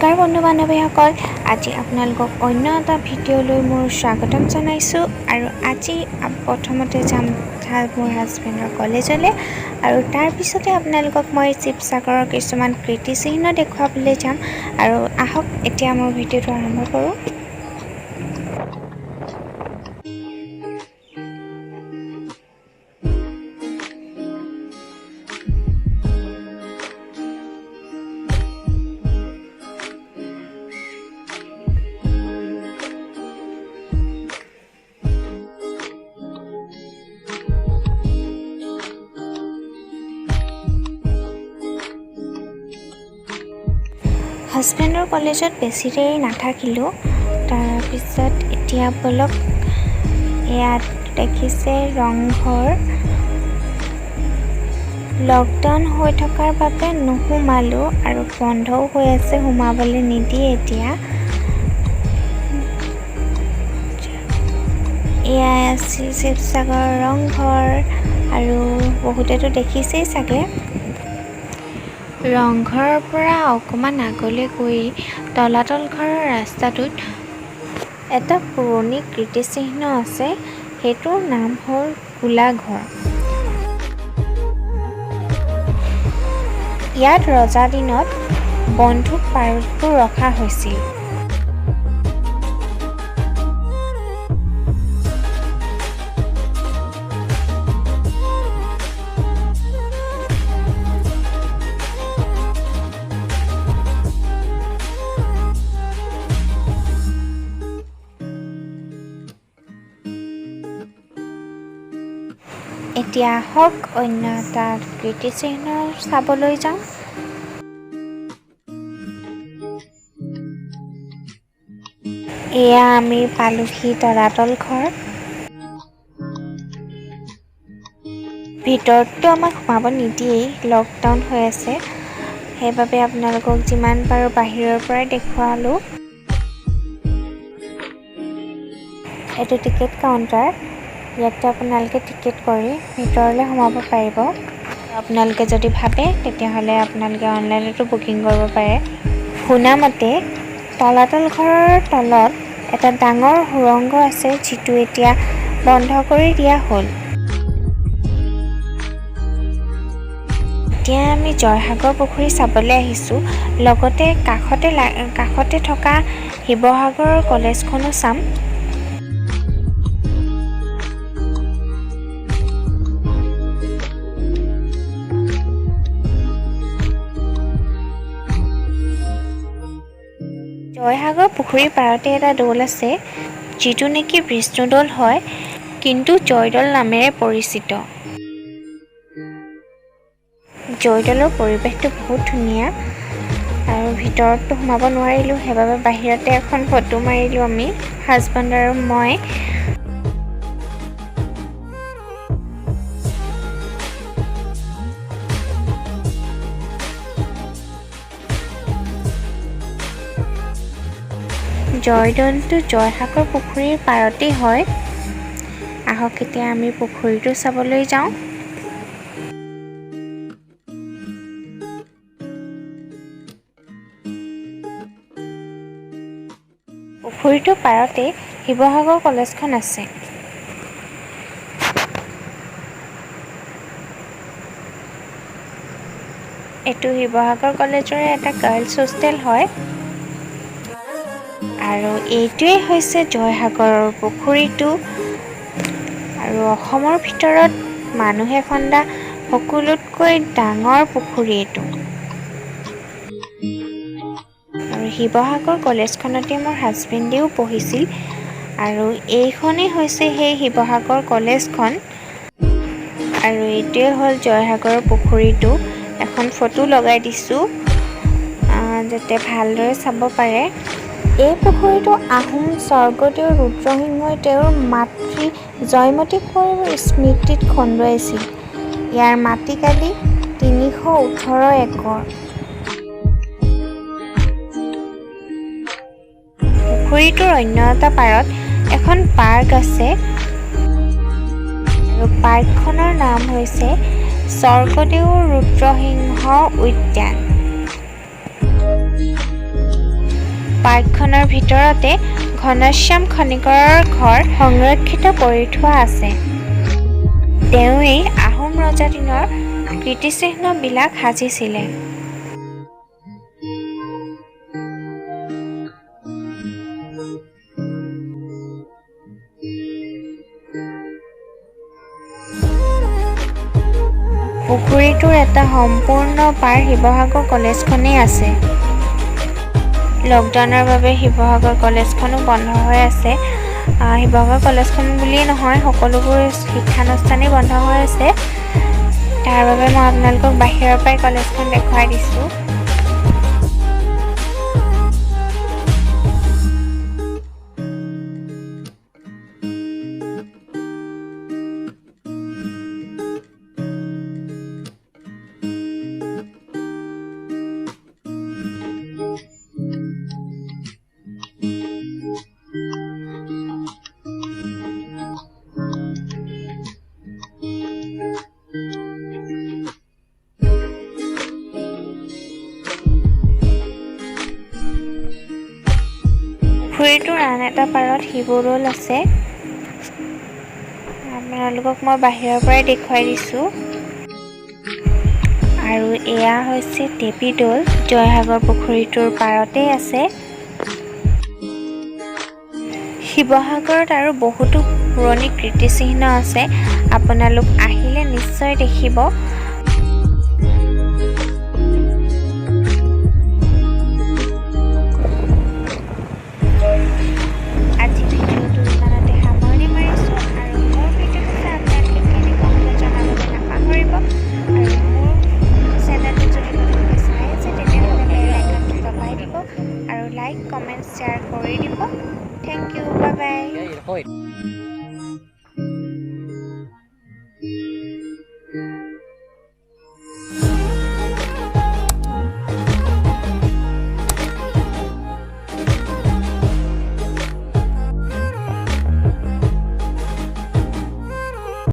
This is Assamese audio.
নমস্কাৰ বন্ধু বান্ধৱীসকল, আজি আপোনালোকক অন্য এটা ভিডিঅ'লৈ মোৰ স্বাগতম জনাইছোঁ। আৰু আজি প্ৰথমতে যাম মোৰ হাজবেণ্ডৰ কলেজলৈ আৰু তাৰপিছতে আপোনালোকক মই শিৱসাগৰৰ কিছুমান কীৰ্তিচিহ্ন দেখুৱাবলৈ যাম। আৰু আহক এতিয়া মোৰ ভিডিঅ'টো আৰম্ভ কৰোঁ। হাজবেণ্ডৰ কলেজত বেছি দেৰি নাথাকিলোঁ। তাৰপিছত এতিয়া ব'লক, ইয়াত দেখিছে ৰংঘৰ। লকডাউন হৈ থকাৰ বাবে নোসোমালোঁ আৰু বন্ধও হৈ আছে, সোমাবলৈ নিদিয়ে এতিয়া। এয়াই আছিল শিৱসাগৰৰ ৰংঘৰ আৰু বহুতেতো দেখিছেই চাগে। ৰংঘৰৰ পৰা অকণমান আগলৈ গৈ তলাতল ঘৰৰ ৰাস্তাটোত এটা পুৰণি কীৰ্তিচিহ্ন আছে, সেইটোৰ নাম হ'ল গোলাঘৰ। ইয়াত ৰজা দিনত বন্দুক বাৰুদবোৰ ৰখা হৈছিল। এতিয়া আহক অন্য এটা কীৰ্তিচিহ্ন চাবলৈ যাওঁ। এয়া আমি পালোহি তলাতল ঘৰ। ভিতৰততো আমাক সোমাব নিদিয়েই, লকডাউন হৈ আছে, সেইবাবে আপোনালোকক যিমান পাৰোঁ বাহিৰৰ পৰাই দেখুৱালোঁ। এইটো টিকেট কাউণ্টাৰ, ইয়াতে আপোনালোকে টিকেট কৰি ভিতৰলৈ সোমাব পাৰিব। আপোনালোকে যদি ভাবে তেতিয়াহ'লে আপোনালোকে অনলাইনতো বুকিং কৰিব পাৰে। শুনামতে তলাতল ঘৰৰ তলত এটা ডাঙৰ সুৰংগ আছে, যিটো এতিয়া বন্ধ কৰি দিয়া হ'ল। এতিয়া আমি জয়সাগৰ পুখুৰী চাবলৈ আহিছোঁ, লগতে কাষতে থকা শিৱসাগৰৰ কলেজখনো চাম। জয়সাগৰ পুখুৰীৰ পাৰতে এটা দৌল আছে, যিটো নেকি বিষ্ণুদৌল হয়, কিন্তু জয়দৌল নামেৰে পৰিচিত। জয়দৌলৰ পৰিৱেশটো বহুত ধুনীয়া আৰু ভিতৰততো সোমাব নোৱাৰিলোঁ, সেইবাবে বাহিৰতে এখন ফটো মাৰিলোঁ আমি, হাজবেণ্ড আৰু মই। জয়দৌলটো জয়সাগৰ পুখুৰীৰ পাৰতেই হয়। আহক এতিয়া আমি পুখুৰীটো চাবলৈ যাওঁ। পুখুৰীটোৰ পাৰতে শিৱসাগৰ কলেজখন আছে। এইটো শিৱসাগৰ কলেজৰে এটা গাৰ্লছ হোষ্টেল হয়। আৰু এইটোৱেই হৈছে জয়সাগৰৰ পুখুৰীটো। আৰু অসমৰ ভিতৰত মানুহে খন্দা সকলোতকৈ ডাঙৰ পুখুৰী এইটো। আৰু শিৱসাগৰ কলেজখনতে মোৰ হাজবেণ্ডেও পঢ়িছিল আৰু এইখনেই হৈছে সেই শিৱসাগৰ কলেজখন। আৰু এইটোৱে হ'ল জয়সাগৰৰ পুখুৰীটো। এখন ফটো লগাই দিছোঁ যাতে ভালদৰে চাব পাৰে। এই পুখুৰীটো আহোম স্বৰ্গদেউ ৰুদ্ৰসিংহই তেওঁৰ মাতৃ জয়মতী কুঁৱৰীৰ স্মৃতিত খন্দুৱাইছিল। ইয়াৰ মাটিকালি 318 একৰ। পুখুৰীটোৰ অন্য এটা পাৰত এখন পাৰ্ক আছে আৰু পাৰ্কখনৰ নাম হৈছে স্বৰ্গদেউ ৰুদ্ৰসিংহ উদ্যান। পাৰ্কখনৰ ভিতৰতে ঘনশ্যাম খনিকৰৰ ঘৰ সংৰক্ষিত কৰি থোৱা আছে। তেওঁৱেই আহোম ৰজা দিনৰ কীৰ্তিচিহ্নবিলাক সাজিছিলে। পুখুৰীটোৰ এটা সম্পূৰ্ণ পাৰ শিৱসাগৰ কলেজখনেই আছে। লকডাউনৰ বাবে শিৱসাগৰ কলেজখনো বন্ধ হৈ আছে। শিৱসাগৰ কলেজখন বুলিয়েই নহয়, সকলোবোৰ শিক্ষানুষ্ঠানেই বন্ধ হৈ আছে। তাৰ বাবে মই আপোনালোকক বাহিৰৰ পৰাই কলেজখন দেখুৱাই দিছোঁ। পুখুৰীটোৰ আন এটা পাৰত শিৱদৌল আছে। আপোনালোকক মই বাহিৰৰ পৰাই দেখুৱাই দিছোঁ। আৰু এয়া হৈছে দেৱীদৌল, জয়সাগৰ পুখুৰীটোৰ পাৰতেই আছে। শিৱসাগৰত আৰু বহুতো পুৰণি কীৰ্তিচিহ্ন আছে, আপোনালোক আহিলে নিশ্চয় দেখিব। আজি ভিডিঅ'টো ইমানতে সামৰণি মাৰিছোঁ আৰু মোৰ ভিডিঅ'টো চাই আপোনালোকে কেনেকুৱা হ'লে জনাবলৈ নাপাহৰিব। আৰু মোৰ চেনেলটো যদি নতুনকৈ চাই আছে, তেতিয়াহ'লে বেল আইকনটো দবাই দিব আৰু লাইক, কমেণ্ট, শ্বেয়াৰ কৰি দিব। Thank you, bye bye. হয়।